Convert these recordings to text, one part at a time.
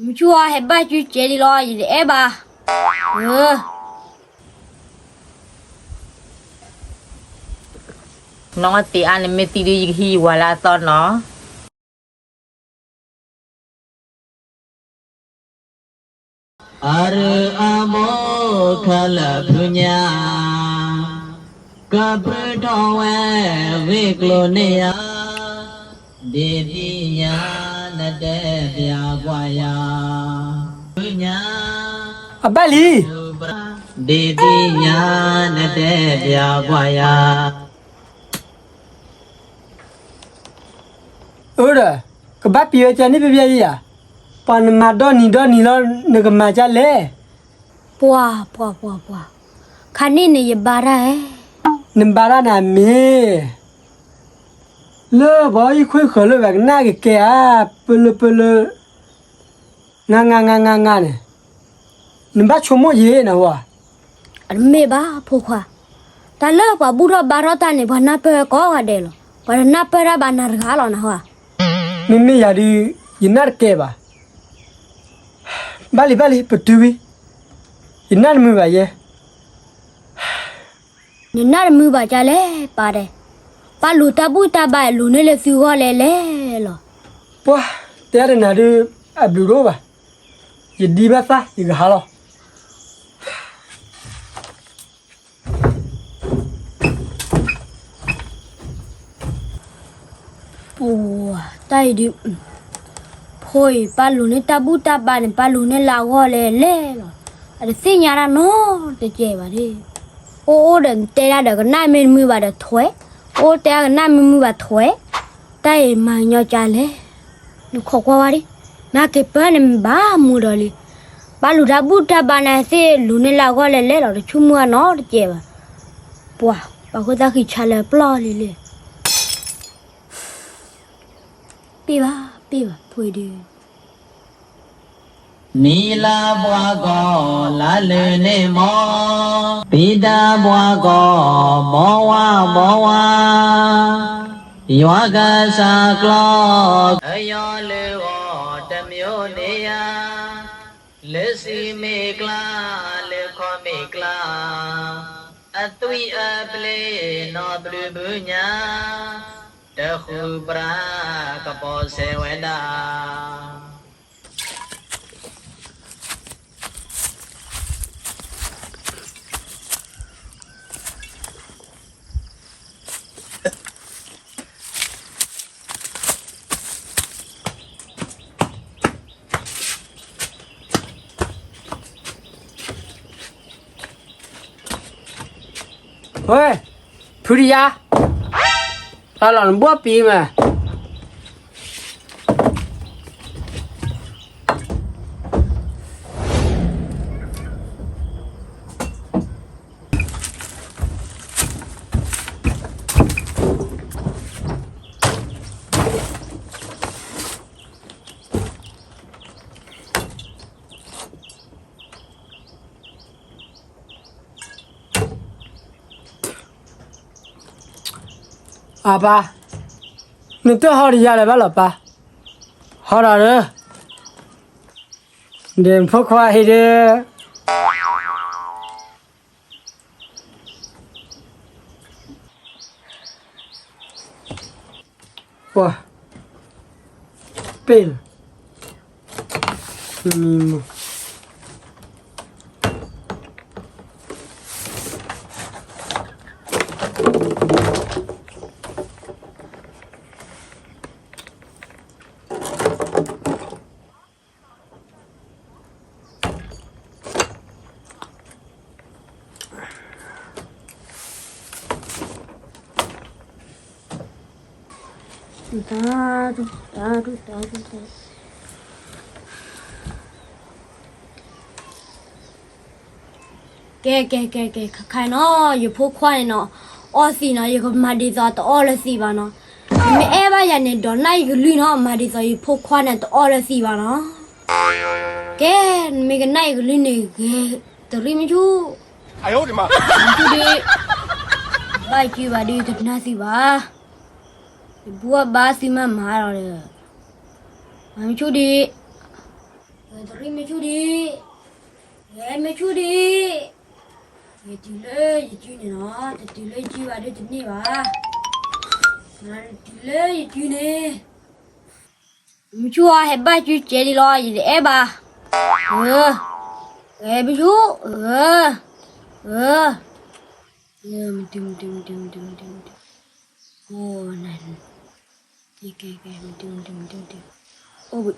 မုၢ်ဆူၣ်အီၤ ဟဲဘၣ်ကၠူကဲဒ်လီၤ ယတအဲၣ်ဘၣ်. နီၢ်သ့အါန့ၣ် မ့ၢ်သံဒုးယကဟံးယဝၤလၢအသီနီၤ. အရအမိၢ်ခဲလၢာ်ဖုညါ, ကပြုၢ်ထီၣ်ဝဲဂ့ၢ်ကျိၤန့ၢ်ယၤ, ဒ်သိးယၤနတဲပျးကွၢ်ယၤ, ဖုညါ, အဘၣ်လံ, ဒ်သိးယၤနတဲပျးကွၢ်ယၤ အၢဒီး, ကဘၣ်ပံၤဝဲကန့ၣ်ဖဲဖဲယၤ, ပှၤနမၤဒီနံၤဒီနံၤလီၤ နကမၤကလဲၣ်. ပှၤ, ပှၤ, ပှၤ, ပှၤ, ခါန့ၣ်န့ၣ်ယဘါတၢ်ဧဲ, နဘါတၢ်နၤမ့ၢ်, လၢပှၤအံၤခွံဃၢၤလၢဝဲကနၣ်ကကဲဧါ, ပလၢပလၢ ငါငါငါငါငါန့ၣ်, နဘၣ်ဆိကမိၣ်ယဲၢ်နဟါ, အတမ့ၢ်ဘၣ်ဖိခွါ, တၢ်လၢပှၤဘူၣ်ထီၣ်ဘါထီၣ်တၢ်န့ၣ် ပှၤနၢ်ပၢၢ်ကိးဂၤဒဲးလီၤ, ပှၤတနၢ်ပၢၢ်တၢ်ဘၣ်နၤတဂၤလီၤနဟါ, မ့မ့ၢ်ယၤဒုး, ယနၢ်တကဲဘၣ်, ဘၣ်လံဘၣ်လံ ပတုၤဝံၤ, ယနၢ်တမုာ်ဘၣ်ယဲ နနၢ်တမုာ်ဘၣ်ကလဲၣ်ပၢ်ဒဲး, ပၢ်လူၤတၢ်ဘူၣ်တၢ်ဘါလူၤန့ၢ်လၢသုဂီၢ်လဲၣ်လဲၣ်လီၤ. ပှၤ, တဲတနၤဒုး, အဘျုးဒိၣ်ဘၣ်, ယဒံဘၣ်သၣ် ယကဟးလီၤ. ပှၤ, တၢ်အံၤဒုး, ဖိအံၤ ပၢ်လူၤန့ၢ်တၢ်ဘူၣ်တၢ်ဘါန့ၣ် ပၢ်လူၤန့ၢ်လၢအဂီၢ်လဲၣ်လဲၣ်လီၤ. အတသ့ၣ်ညါတၢ်နီတကဲဘၣ်ဒၣ်, အိၣ်အိၣ်ဒီးတဲဒၣ်ဒီးကနၣ်မ့ၢ်တမုာ်ဘၣ်ဒီးထွဲ, အိၣ်တဲဒၣ်ကနၣ်မ့ၢ်မုာ်ဘၣ်ထွဲ, တၢ်အံၤမၤညီကလဲၣ်, နခိးကွၢ်ဝဲဒၣ်, နက့ၤပၢၢ်န့ၣ်မ့ၢ်ဘၣ်မုာ်ဒီးလံ, ပၢ်လူၤတၢ်ဘူၣ်တၢ်ဘါန့ၣ်သ့ၣ်လူၤန့ၢ်လၢအဂီၢ်လဲၣ်လဲၣ်လီၤ တဆိကမိၣ်အနီတကဲဘၣ်. ပှၤ, ပှၤဃိသၣ်ဃံးဆါလၢပျီၢ်လံလဲၣ်. ပ့ၢ်ဘၣ်, ပ့ၢ်ဘၣ်, ဖိဒုး, မံၤလၢပှၤကီၢ်လၢလၢန့ၣ်မီၢ်, ပံၤတၢ်ပှၤကီၢ်ဘီဝါဘီဝါ, ယွၤကစၢ်ကျီၢ်, အယီၤလၢဂီၤတမံၤန့ၣ်ယါ, လၢစုမ့ၢ်ကျါ, လၢခီမ့ၢ်ကျါ, အသွံၣ်အပျ့ၤနီၢ်ဘျုးဘုညါ, တဃုပြးကပီၤစဲဝဲဒၣ်. ဝဲ, ဖုတယါ, တၢ်လီၤနဘီၣ်ပံၤမး. အပၢ်, နတဟီၣ်တယါလၢၤဘၣ်လီၤပၢ်, ဟီၣ်ဒီးလၢ, ဒီးဖိခွါဟံၣ်ဒီး ပှၤ, ပ့ၢ်လီၤ, မံမီၢ် တၢ်, တၢ်, တၢ်, တၢ်, ကဲ ကဲ ကဲ ကဲ ခါခါနီၤ ယဖိခွါန့ၣ်နီၤ အီၣ်သံးနီၤ ယကမၤဒ်သိးတအီၣ်လၢသံးဘၣ်နီၤ. နမ့ၢ်အဲၣ်ဘၣ်ယၤန့ၣ် ဒိးနၢ်ယကလုၢ်နီၤ မၤဒ်သိးယဖိခွါန့ၣ်တအီၣ်လၢသံးဘၣ်နီၤ. ကဲ နမ့ၢ်ကနၣ်ယကလုၢ်န့ၣ်ဂဲၤ တရံးမ့ၢ်ဆူၣ် မ့ၢ်ဆူၣ်ဒံး ဘၣ်ယကဘၣ်ဒုးတနၢ်သံးဘၣ်. ယဘူၣ်အဘါသံးမးမၤလီၤဒီး မ့ၢ်ဆူၣ်ဒံး သရံၣ်မ့ၢ်ဆူၣ်ဒံး, ယဲမ့ၢ်ဆူၣ်ဒံး, ယတုၤလၢယစုန့ၣ်နီၤ, တတုၤလၢယစုဘၣ်ဒုးတန့ၢ်ဘၣ်, တုၤလၢယစုန့ၣ်, မ့ၢ်ဆူၣ်အီၤဟဲဘၣ်စုကဲဒံးလီၤ, ယတအဲၣ်ဘၣ်, အ, ဟဲမ့ၢ်ဆူၣ်, အ, အ, မ့ၢ်တုၤ, မ့ၢ်တုၤ, မ့ၢ်တုၤ, မ့ၢ်တုၤ, မ့ၢ်တုၤ, မ့ၢ်တုၤ, အိၣ်,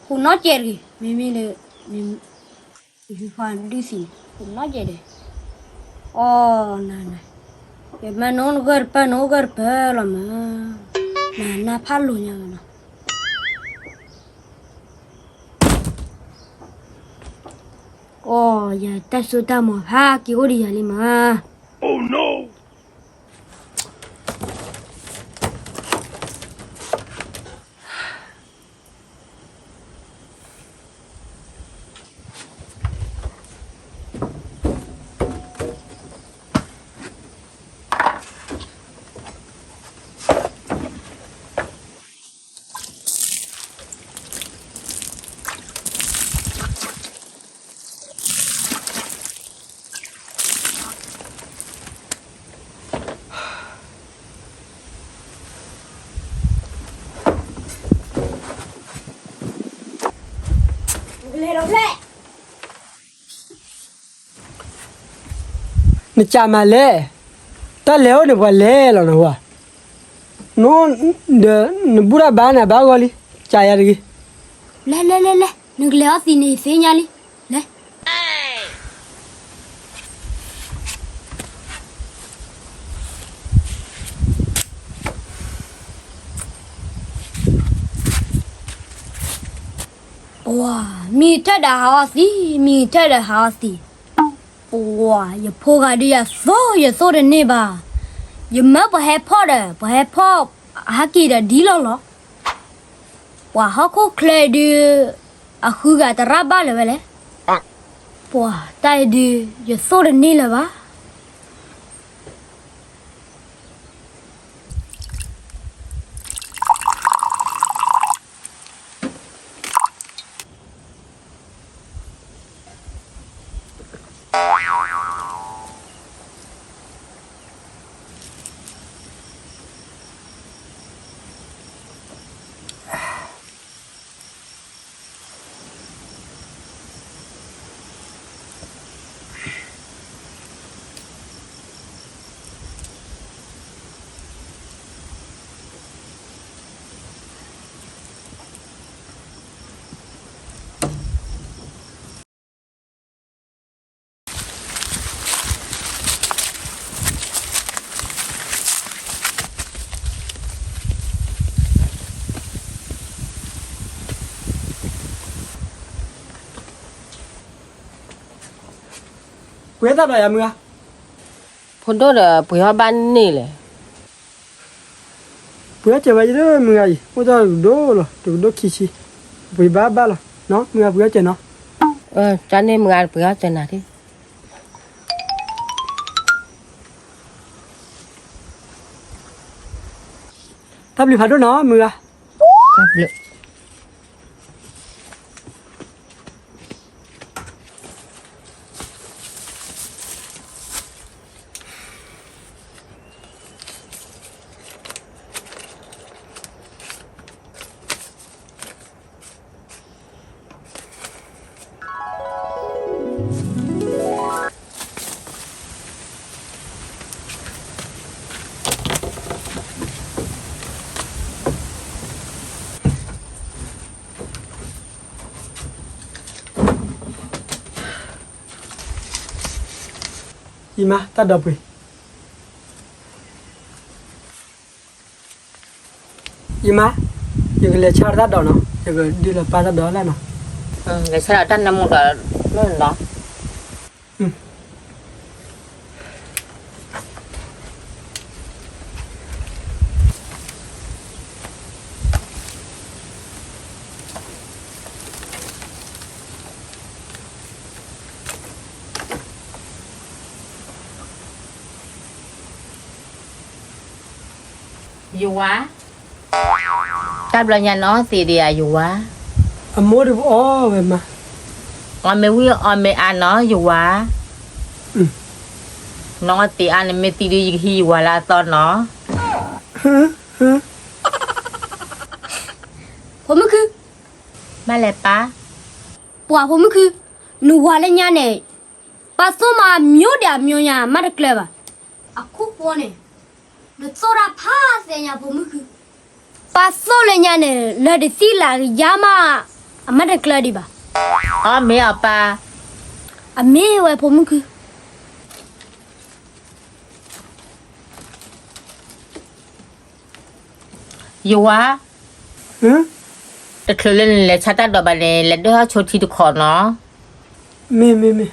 ဟူးနီၢ်ကဲတဂ့ၤ, မ့မ့ၢ်လၢ, မ့ၢ်, ယဖံဖါဒုးသံၣ်န့ၣ် ဟူးနီၢ်ကဲဒီး, အိၣ်, န, ယမၤနအိၣ်နဂၢၢ်တပၢၢ် နအိၣ်ဂၢၢ်တပၢၢ်လီၤမး, နနၢ်ဖးလိာ်ညါဝဲနီၤ. အိၣ်, ယတၢ်စိတၢ်မီၤဖးက့ၤအိၣ်ဒီးယၤလံမး. နကးမၤလဲၣ်, တၢ်လဲၤအိၣ်န့ၣ် ပှၤလဲၤလီၤနဝဲ, န, ဒီးနဘူၣ်တၢ်ဘါန့ၣ် အဘၣ်ဂီၢ်လံ, ကးယၤတဂ့ၤ, လဲၤလဲၤလဲၤလဲၤ, နကလဲၤအီသံးန့ၣ်သ့ၣ်ညါလံ, လဲၤ. ပှၤ, မံထၢၣ်ဒီးဟးအီသံး, မံထၢၣ်ဒီးဟးအီသံး, ပှၤ, ယဖိဂၤဒုးယသိၣ်ယသိၣ်တန့ၢ်ဘၣ်, ယမၢပှၤဟဲဖီၣ်ဒီး ပှၤဟဲဖီၣ်ဟဲက့ၤဒီးဒ်လီၢ်လီၤ, ပှၤဟီၣ်ခိၣ်ချၢဒုး အဃုဂၤတရၣ်ဘၣ်လၢၤဝဲလဲၣ်, ပှၤ, တၢ်အံၤဒုး ယသိၣ်တန့ၢ်လၢၤဘၣ်. ပှ့ၤတၢ်ဒီးယၤမုၢ်ဂၤ, ဖိဒိၣ်ဒီးပှ့ၤဟီၣ်ဘၣ်န့ၣ်လဲၣ်. ပှ့ၤဟီၣ်စၢၤဝဲယၤလၢမုၢ်ဂၤအံၤ အိၣ်ဒီးတကဒိၣ်လီၤ တကဒိၣ်ခံဆံ, ပှ့ၤဘၣ်ဘၣ်လီၤ, မုၢ်ဂၤပှ့ၤဟီၣ်စၢၤနီၤ, ကန့ၣ်မုၢ်ဂၤပှ့ၤဟီၣ်စၢၤနၤ, တၢ်ဘျုးဖးဒိၣ်နီၤ မုၢ်ဂၤ. ယမါ တၢ်ဒိးပှ့ၤ, ယမါ, ယကလဲၤဆါတၢ်ဒိးနီၤ, ယကဒုးလီၤပာ်တၢ်ဒိးလၢနီၤ, လဲၤဆါဒီးတၢ်နၢမူဒီးလီၤ. ယဝၤ, တၢ်ဘျီညါနီၢ်သံးဒံးဧါယဝၤ, အမိၢ်တအီၣ်ဝဲမး, အီၣ်မ့ၢ်ဝံၤအီၣ်မ့ၢ်အါနီၢ်ယဝၤ, နီၢ်သံးအါန့ၣ်မ့ၢ်သံဒုးယကဟံးယဝၤလၢအသီနီၢ်. ဖိမုၣ်ခု, မ့ၢ်လဲၤပၢ်, ပှၤဖိမုၣ်ခု, နဝၤလၢညါန့ၣ် ပၢ်သိၣ်မၤအမျိုးဒီးအမျိုးညါ မ့ၢ်တကျၢၤဘၣ်. အခိၣ်ဖိန့ၣ် နသိၣ်တၢ်ဖးသဲညါဖိမုၣ်ခု, ပၢ်သိၣ်လၢညါန့ၣ် လၢတသံလၢကယါမး အမ့ၢ်တကျၢၤဒံးဘၣ်. အီၣ်မ့ၢ်အီၣ်ပၢ်, အမ့ၢ်ဝဲဖိမုၣ်ခု ယဝၤ, တချုးလၢနလဲၤဆါတၢ်ဒိးဘၣ်န့ၣ် လဲၤဒၢၣ်ဟီၣ်ဆိထံတခီနီၢ်. မ့ၢ်မ့ၢ်မ့ၢ်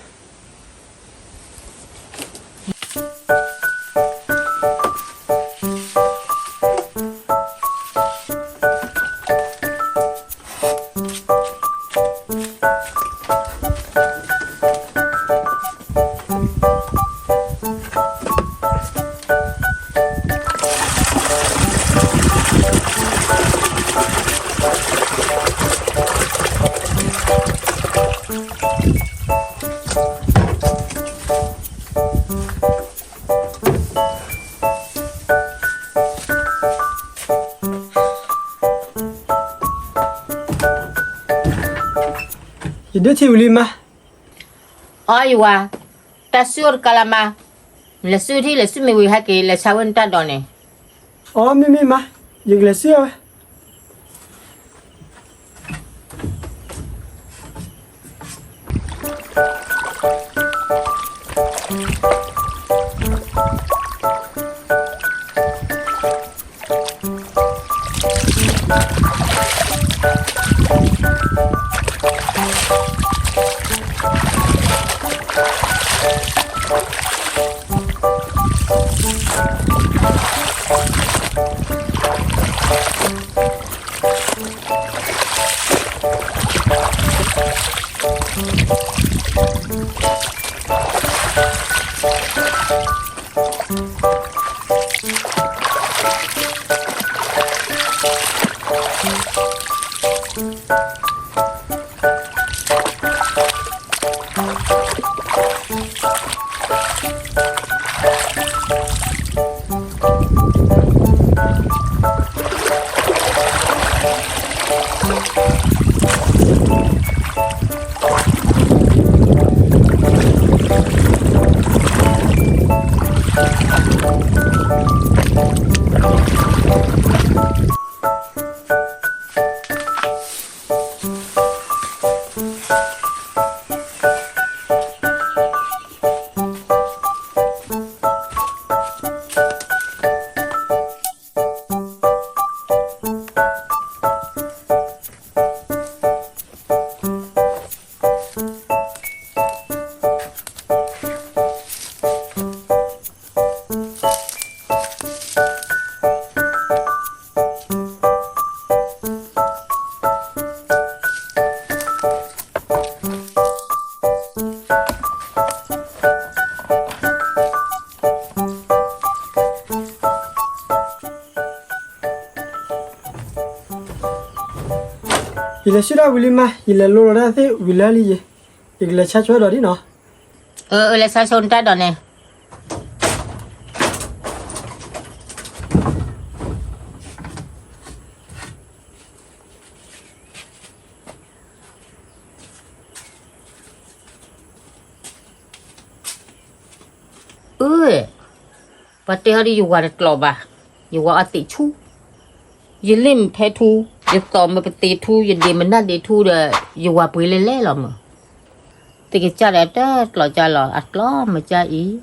ယဒၢထံဝံၤလံမး. အီယဝၤ, တၢ်စုၣ်အိၣ်တကးလၢမး, လဲၤစုၣ်ထံလဲၤစုၣ်မ့ၢ်ဝံၤဟဲက့ၤ လဲၤဆါဝဲနတၢ်ဒိးန့ၣ်. အီမ့ၢ်မ့ၢ်မး, ယကလဲၤစုၣ်ဝဲ. ယလဲၤဆူၣ်ဒၣ်ဝံၤလံမး, ယလဲၤလိလီၤတၢ်သ့ၣ်ဝံၤလၢလံယဲ, ယကလဲၤဆါဆိဒိးဒံးနီၤ. အၢ အၢ လဲၤဆါဆိနတၢ်ဒိးန့ၣ်. အၢ ပှၤတဲဟီဒ်ယဝၤတကျိးဘၣ်, ယဝၤအသံးဆူ, ယလ့ၣ်မဖဲထူ, ယသီၣ်မပသံးထူ, ယဒ့ၣ်မနၢ်ဒ့းထူဒီး ယဝၤပှ့ၤလဲၤလဲၤလီၤမး, သ့ၣ်ကစၢ်ဒီးတကျိးကၢ်လီၤ အကျိးမကၢ်အံၤ.